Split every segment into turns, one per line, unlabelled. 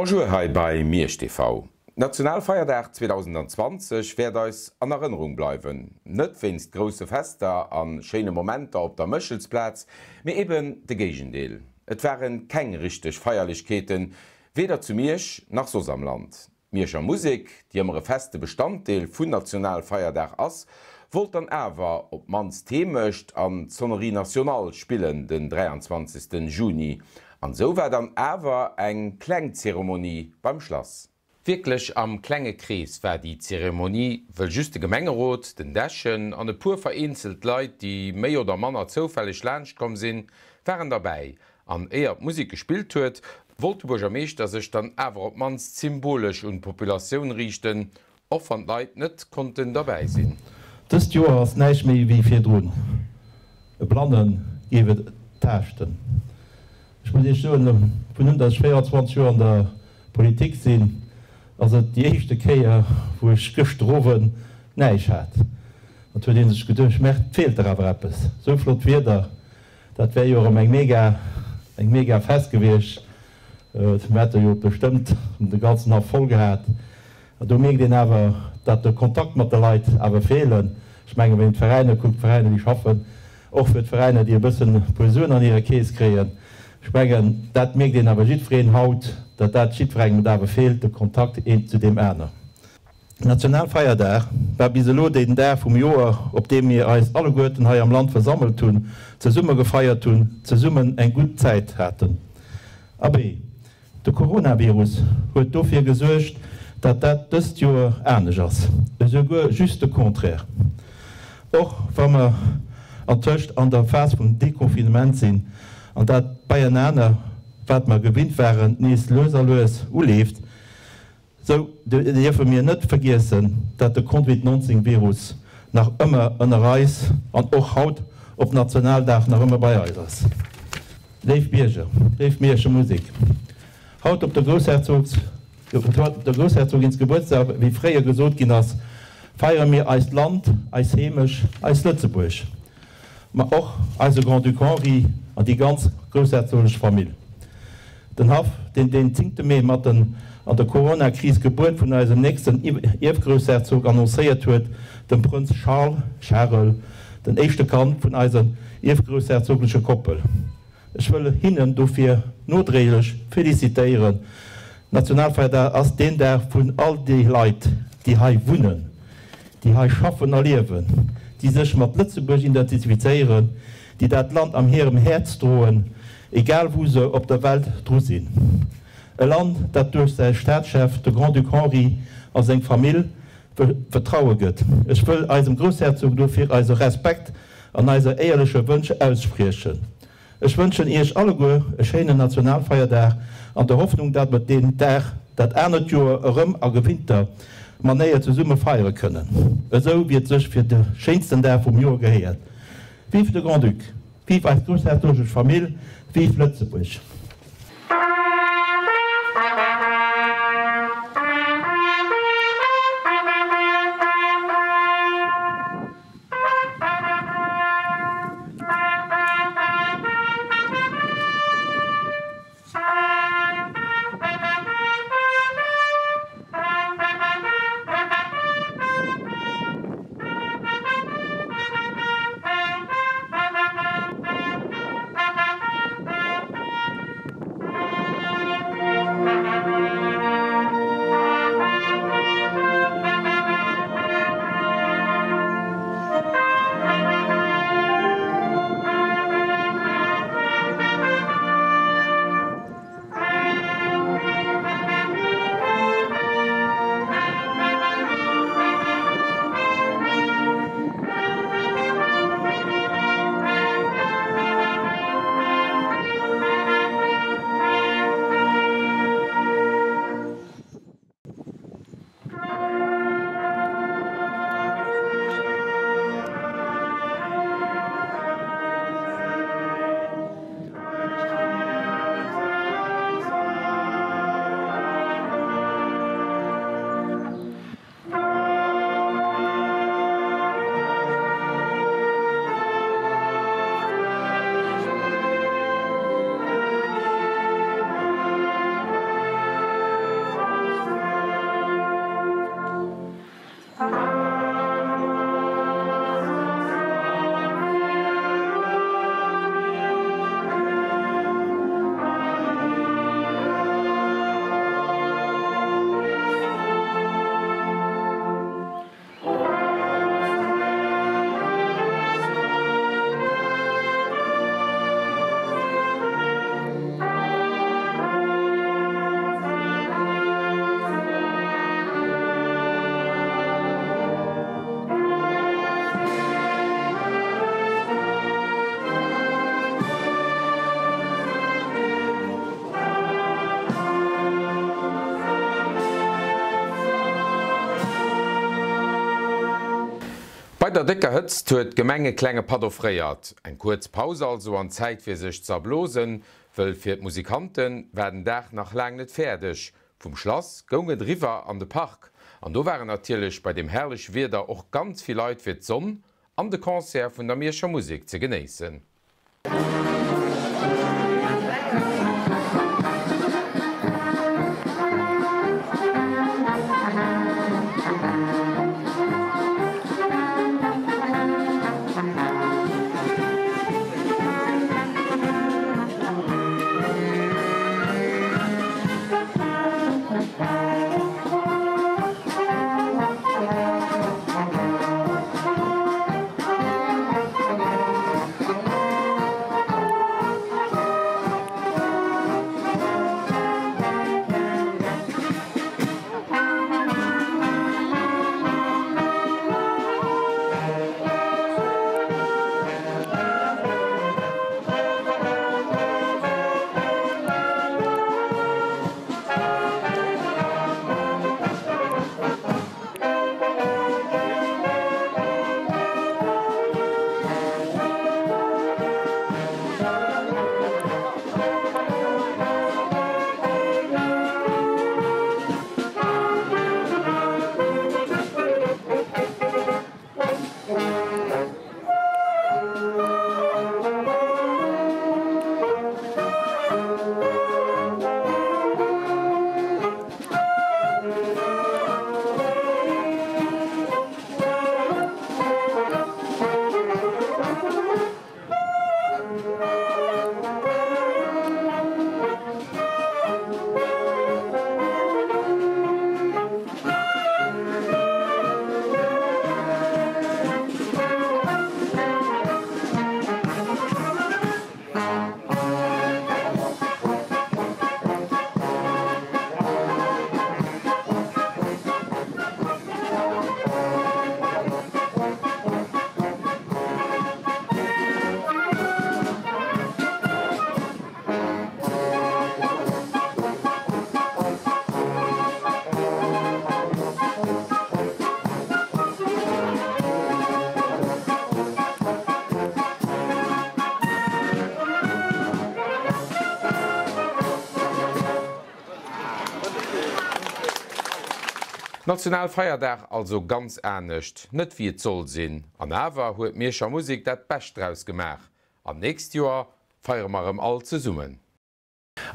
Bonjour hei bei Miersch TV. Nationalfeierdag 2020 wäert eis an Erënnerung bleiwen. Net wéinst grousse Fester a schéine Momenter op der Méchelsplaz, mee eben de Géigendeel. Et ware keng richteg Feierlechkeeten, weder zu Miersch nach soss am Land. D'Mierscher Musek, déi ëmmer e feste Bestanddeel vun Nationalfeierdag ass, wollt dann awer op d'mannst d'Heemecht an d'Sonnerie Nationale spillen den 23. Juni. An esou war dann awer eng kleng Zeremonie beim Schlass. Wierklech am klenge Krees war déi Zeremonie, wëll just de Gemengerot, den Dechen an e puer vereenzelt Leit, déi méi oder manner zoufälleg laanscht komm sinn, waren derbäi An éier d'Musek gespillt huet, wollt de Buergermeeschter sech dann awer op d'mannst symbolesch un d'Populatioun riichten, och wann d'Leit net konnten derbäi sinn.
Dëst Joer ass näischt méi wéi virdrun. E Blanne géif et taaschten. Ech muss Iech soen, vun un datt ech 24 Joer an der Politik sinn, ass et déi éischte Kéier, wou ech gëschter Owend näischt hat. Et huet ee sech geduecht, Merde, et feelt dach awer eppes, esou flott Wieder. Dat wär jo erëm eng mega, eng mega Fest gewiescht. Mir hätte jo bestëmmt de ganzen Haff voll gehat. Do mierkt een awer, datt de Kontakt mat de Leit awer feelen. Ech mengen, wann een d'Veräiner kuckt, d'Veräiner déi schaffen och fir d'Veräiner, déi e bëssen e puer Suen an hirer Keess kréien. Ech mengen, dat mierkt een awer jiddwereen haut, datt dat jiddwerengem et awer feelt, de Kontakt een zu deem aner. Nationalfeierdag war bis elo deen Dag vum Joer, op deem mir eis alleguerten hei am Land versammelt hunn, zesumme gefeiert hunn, zesummen eng gutt Zäit haten. Abee, de Coronavirus huet dofir gesuergt, datt dat dëst Joer anescht ass, esouguer just de Contraire. Och wa mer antëscht an der Phas vum Deconfinement sinn an dat Beienaner, wat mer gewinnt waren, nees lues a lues uleeft, Sou dierfe mir net vergiessen, dat de Covid 19 Virus nach ëmmer ënner eis an och haut op Nationaldag nach ëmmer bei eis ass. Léif Bierger, léif Mierscher Musek, haut op der Groussherzogs, der Groussherzogins Gebuertsdag, wéi fréier gesot ginn ass, feiere mir eist Land, eis Heemecht, eist Lëtzebuerg. Ma och eise Grand-Duc Henri an déi ganz groussherzoglech Famill. Den Haff, deen den zéngte Mee matten an der Corona-Kris d'Gebuert vun eisem nächsten Ierfgroussherzog annoncéiert huet, dem Prënz Charles, Scharel, den éischte Kand vun eiser ierfgroussherzoglecher Koppel. Ech wëll hinnen dofir nodréiglech felicitéieren. Nationalfeierdag ass deen Dag vun all déi Leit, déi hei wunnen, déi hei schaffen a liewen, déi sech mat Lëtzebuerg identifizéieren, déi dat Land am hirem Häerz droen, egal wou se op der Welt dru sinn. E Land, dat duerch säi Staatschef, de Grand-Duc Henri, a seng Famill Vertraue gëtt. Ech wëll eisem Groussherzog dofir eise Respekt an eiser éierleche Wënsch ausspriechen. Ech wënschen Iech alleguer e schéinen Nationalfeierdag an der Hoffnung, dat mer deen Dag dat anert Joer erëm a gewinnter Manéier zesumme feiere kënnen, esou wéi et sech fir de schéinsten Dag vum Joer gehéiert. Vive de Grand-Duc! Vive eis groussherzoglech Famill! Vive Lëtzebuerg!
Bei der décker Hëtzt huet d'Gemeng e klenge Patt offréiert. Eng kuerz Paus also an Zäit fir sech ze erblosen, wëll fir d'Musikante war den Dag nach laang net fäerdeg. Vum Schlass goung et eriwwer an de Park an do waren natierlech bei deem herrleche Wieder och ganz vill Leit fir d'Sonn an de Concert vun der Mierscher Musek ze genéissen. Nationalfeierdag also ganz anescht, net wéi et soll sinn. An awer huet d'Mierscher Musek dat Bescht draus gemaach. An nächst Joer feiere mer erëm all zesummen.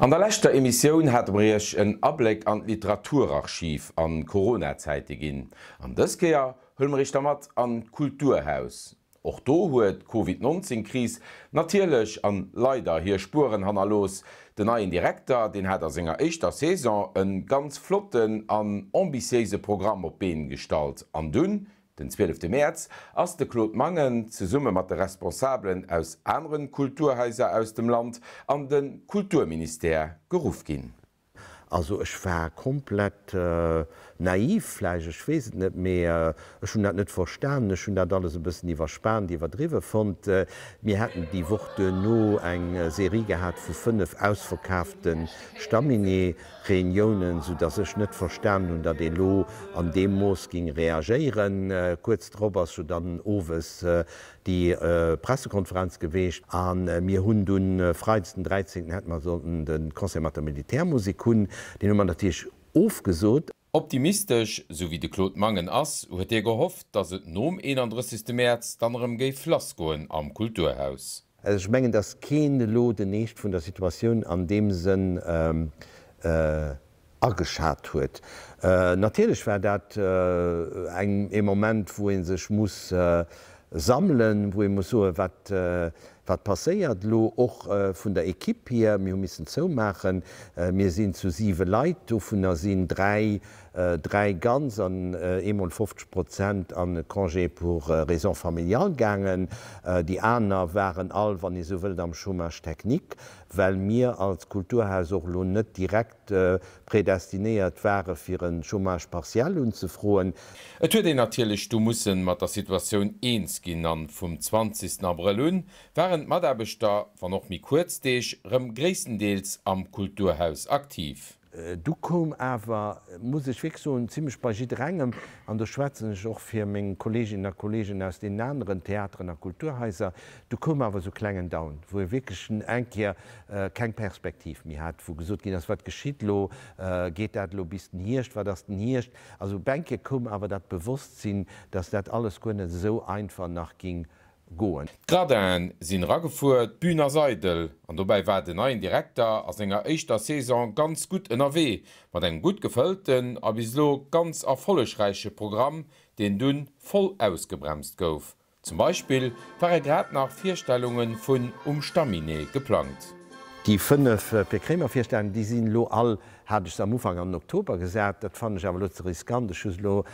An der leschter Emissioun hate mer iech en Abléck an d'Literaturarchiv an Corona-Zäite ginn. An dës Kéier huele mer iech da mat an d'Kulturhaus. Och do huet d'Covid 19 Kris natierlech an leider hir Spueren hannerlooss. Den neien Direkter, deen hat a senger éischter Saison en ganz flotten an ambitiéise Programm op d'Been gestallt. An dunn Den 12 Mäerz ass de Claude Mangen zesumme mat de Responsabelen aus aneren Kulturhaiser aus dem Land an de Kulturministère geruff ginn.
Also ech war komplett naiv vläicht, ech weess et net, mee ech hunn dat net verstanen. Ech hunn dat alles e bëssen iwwerspaant, iwwerdriwwe fonnt. Mir hätten déi Woch duerno eng Serie gehat vu 5 ausverkaafte Staminee. Reuniounen, sou dass ech net verstanen hunn, datt ee lo an deem Mooss ging reagéieren. Kuerz drop ass jo dann owes déi Pressekonferenz geweecht a mir hunn dunn freides den 13. Hätte mer sollten de Concert mat der Militärmusek hunn, deen hu mer natierlech ofgesot.
Optimistesch, sou wéi de Claude Mangen ass, huet hie gehofft, datt et nom 31. Mäerz dann erëm géif lassgoen am Kulturhaus.
Also ech mengen, datt keen elo den Eescht vun der Situatioun an deem Sënn ageschat huet. Natierlech war dat eng ee Moment, wou ee sech muss sammelen, wou ee muss soen, wat wat passéiert elo, och vun der Equipe hier. Mir hu missen zoumaachen. Mir sinn zu siwe Leit, dovunner sinn 3 3 ganz an eemol 50 Prozent an Congé pour raisons familiales gaangen. Déi aner waren all, wann ee sou wëllt, am Chômage technique, well mir als Kulturhaus och elo net direkt predestinéiert ware fir e Chômage partiel unzefroen.
Et huet een natierlech du mussen mat der Situatioun eens ginn an vum 20 Abrëll un waren d'Mataarbechter, wann och méi kuerz Deeg, rëm gréisstendeels am Kulturhaus aktiv.
Du koum awer, muss ech wierklech soen, zimlech bei jidderengem, an do schwätzen ech och fir meng Kolleeginnen a Kolleegen aus deenen aneren Theateren a Kulturhaiser, du koum awer esou klengen Down, wou ee wierklech eng Kéier keng Perspektiv méi hat, wou gesot ginn ass, Wat geschitt elo? Geet dat elo bis den Hierscht? Wat ass den Hierscht? Also op eng Kéier koum awer dat Bewosstsinn, dass dat alles guer net esou einfach nach ging goen.
D'Gradinen sinn eragefuer, d'Bün ass eidel an dobäi war den neien Direkter a senger éischter Saison ganz gutt ënnerwee mat engem gutt gefëllten a bis elo ganz erfollegräiche Programm, deen dunn voll ausgebremst gouf. Zum Beispill ware grad nach Virstellunge vun Um Stamminee geplangt.
Déi 5 Pir Kremer Virstellungen, déi sinn elo all, hat ech se am Ufank an den Oktober gesat, dat fannen ech awer elo ze riskant. Ech hu se elo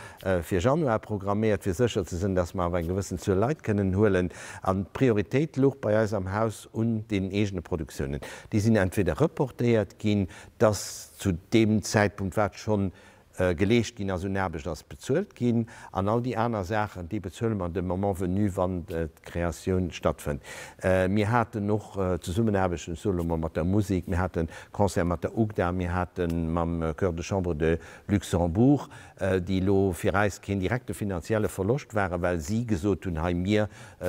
fir Januar programméiert, fir sécher ze sinn, dass mer awer eng gewëssen Zuel Leit kënnen huelen. An d'Prioritéit louch bei eis am Haus un deenen eegene Produktiounen. Déi sinn entweder reportéiert ginn, dass zu deem Zäitpunkt, wat schonn geleescht ginn ass un Aarbecht, ass bezuelt ginn. An all déi aner Saachen, déi bezuele mer de Moment venu, wann d'Kreatioun stattfënnt. Mir haten och Zesummenaarbechten, ech soe lo mol, mat der Musek, mir hate Concerte mat der UGDA, mir hate mam Chœur de chambre de Luxembourg, déi elo fir eis keen direkte finanzielle Verloscht waren, well si gesot hunn, hei mir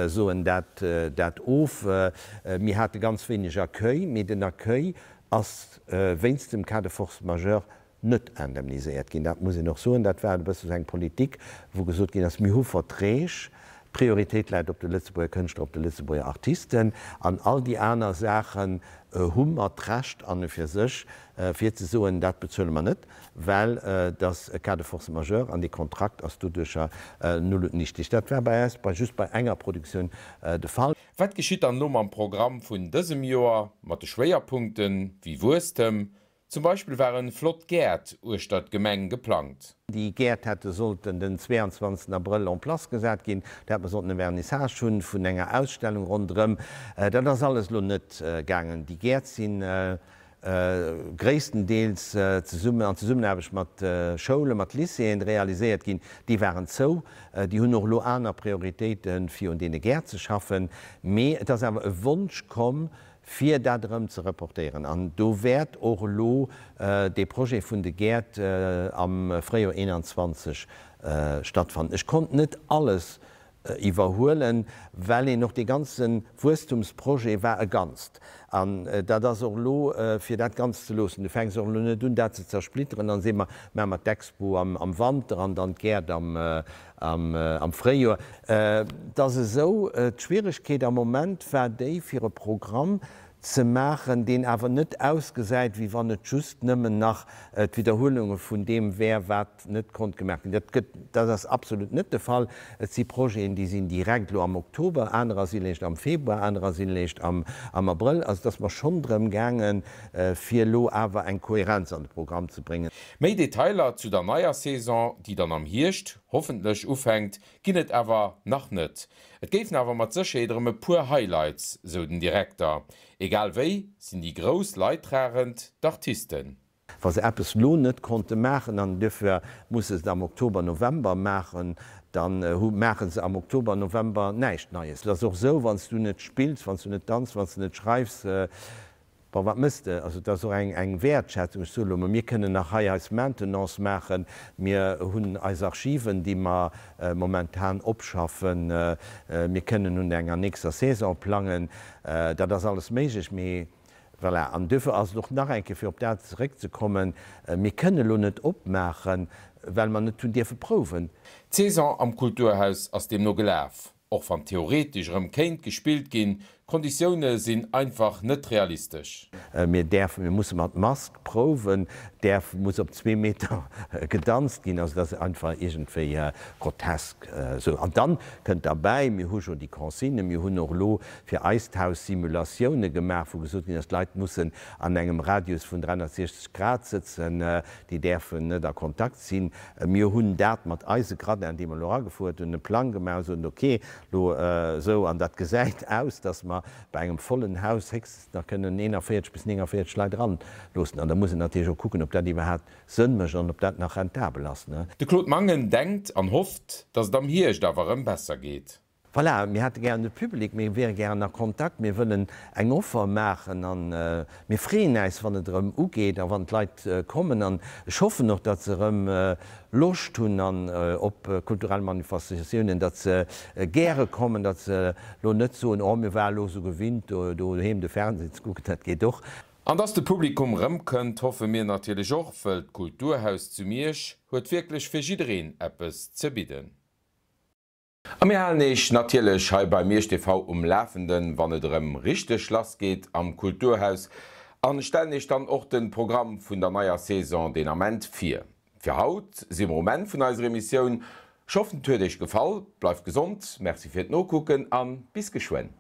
soen dat dat of. Mir hate ganz wéineg Accueil, mee den Accueil ass wéinst dem Cas de force majeure net indemniséiert ginn. Dat muss een och soen. Dat war e bësse sou eng Politik, wou gesot ginn ass, Mir hu Verträg, d'Prioritéit läit op de Lëtzebuerger Kënschtler, op de Lëtzebuerger Artisten, an all déi aner Saachen hu mer d'Recht an e fir sech, fir ze soen, dat bezuele mer net, well et ass e Cas de force majeure an dee Kontrakt ass doduercher null und nichtig. Dat war bei eis bei just bei enger Produktioun de Fall.
Wat geschitt dann elo mam Programm vun dësem Joer, mat de Schwéierpunkten wéi Wuesstem, Zum Beispill waren flott Gäert uechter d'Gemeng geplangt.
Déi Gäert hätte sollten den 22 Abrëll en place gesat ginn. Do hätt mer sollten e Vernissage hunn vun enger Ausstellung ronderëm. Dat ass alles elo net gaangen. Déi Gäert si gréisstendeels zesummen, an Zesummenaarbecht mat Schoulen, mat Lycéeën realiséiert ginn. Déi waren zou. Déi hunn och elo aner Prioritéiten, fir un deene Gäert ze schaffen. Mee et ass awer e Wonsch komm, fir dat erëm ze reportéieren. An do wäert och elo dee Projet vun de Gäert am Fréijoer 21 stattfannen. Ech konnt net alles iwwerhuelen, well een och dee ganze Wuesstumsprojet war e Ganzt. An dat ass och elo, fir dat Ganzt ze loossen. Du fänks och elo net un, dat ze zersplitteren, dann see mer, maache mer d'Expo am Wanter an dann d'Gäert am Am Fréijoer. Et ass esou, d'Schwieregkeet am Moment war déi, fir e Programm ze maachen, deen awer net ausgesäit, wéi wann et just nëmmen nach d'Widderhuelunge vun deem wär, wat net konnt gemaach ginn. Dat gëtt, dat ass absolut net de Fall. Et si Projeten, déi sinn direkt elo am Oktober, anerer si léischt am Februar, anerer si léischt am Abrëll. Also et ass mer schonn drëm gaangen, fir elo awer eng Kohärenz an de Programm ze bréngen.
Méi Detailer zu der neier Saison, déi dann am Hierscht, hoffentlech, ufänkt, ginn et awer nach net. Et géifen awer mat Sécherheet erëm e puer Highlights, sou den Direkter. Egal wéi sinn déi grouss Leidtragend d'Artisten.
Wa se eppes lo net konnte maachen, an duerfir musse se et am Oktober, November maachen, dann hu maache se am Oktober, November näischt Neies. Et ass och esou, wann s du net spills, wann s du net danz, wann s du net schreifs, Bon, wat mëss de? Also et ass och eng eng Wäertschätzung. Ech soe lo mol, mir kënnen nach hei eis Maintenance maachen, mir hunn eis Archiven, déi mer momentan opschaffen, mir kënnen un enger nächster Saison plangen, dat ass alles méiglech. Mee voilà, an duerfir ass et och nach eng Kéier, fir op dat zeréckzekommen, mir kënnen elo net opmaachen, well mer net hunn dierfe prouwen.
D'Saison am Kulturhaus ass deemno gelaf. Och wann theoretesch erëm kéint gespillt ginn, d'Konditioune sinn einfach net realistesch.
Mir däerfen, mir musse mat Mask prouwen, däerf, muss op zwee Meter gedanzt ginn. Also dat ass einfach iergendwéi grotesk esou. An dann kënnt derbäi, mir hu jo déi Consignen, mir hunn och elo fir eist Haus Simulatioune gemaach, wou gesot ginn ass, d'Leit mussen an engem Radius vun 360 Grad sëtzen, déi däerfen net a Kontakt sinn. Mir hunn dat mat eise Gradin, déi mer elo eragefuert hunn, e Plang gemaach a soen, ok, elo esou, an dat gesäit aus, datt mer bei engem vollen Haus héchstens nach kënnen 41 bis 49 Leit eranloossen. An da muss een natierlech och kucken, ob dat iwwerhaapt Sënn mécht an ob dat nach rentabel ass.
De Claude Mangen denkt an hofft, datt et am Hierscht awer erëm besser geet.
Voilà, mir hätte gären de Public, mir wiere gären a Kontakt, mir wëllen eng Offer maachen a mir freeën äis, wann et erëm ugeet a wann d'Leit kommen. An ech hoffen och, datt se erëm Loscht hunn an op kulturell Manifestatiounen, datt se gäre kommen, datt se elo net soen, oh mir ware elo esou gewinnt, doheem de Fernseh ze kucken, dat geet och.
An dass de Publikum rëmkënnt, hoffe mir natierlech och, wëll d'Kulturhaus zu Miersch huet wierklech fir jiddereen eppes ze bidden. A mir halen Iech natierlech hei bei Miersch TV um Lafenden, wann et erëm richteg lass geet am Kulturhaus an stellen Iech dann och den Programm vun der neier Saison deen Ament vir. Fir haut si mer um Enn vun eiser Emissioun. Ech hoffen et huet Iech gefall. Bleift gesond, Merci fir d'Nokucken an bis geschwënn.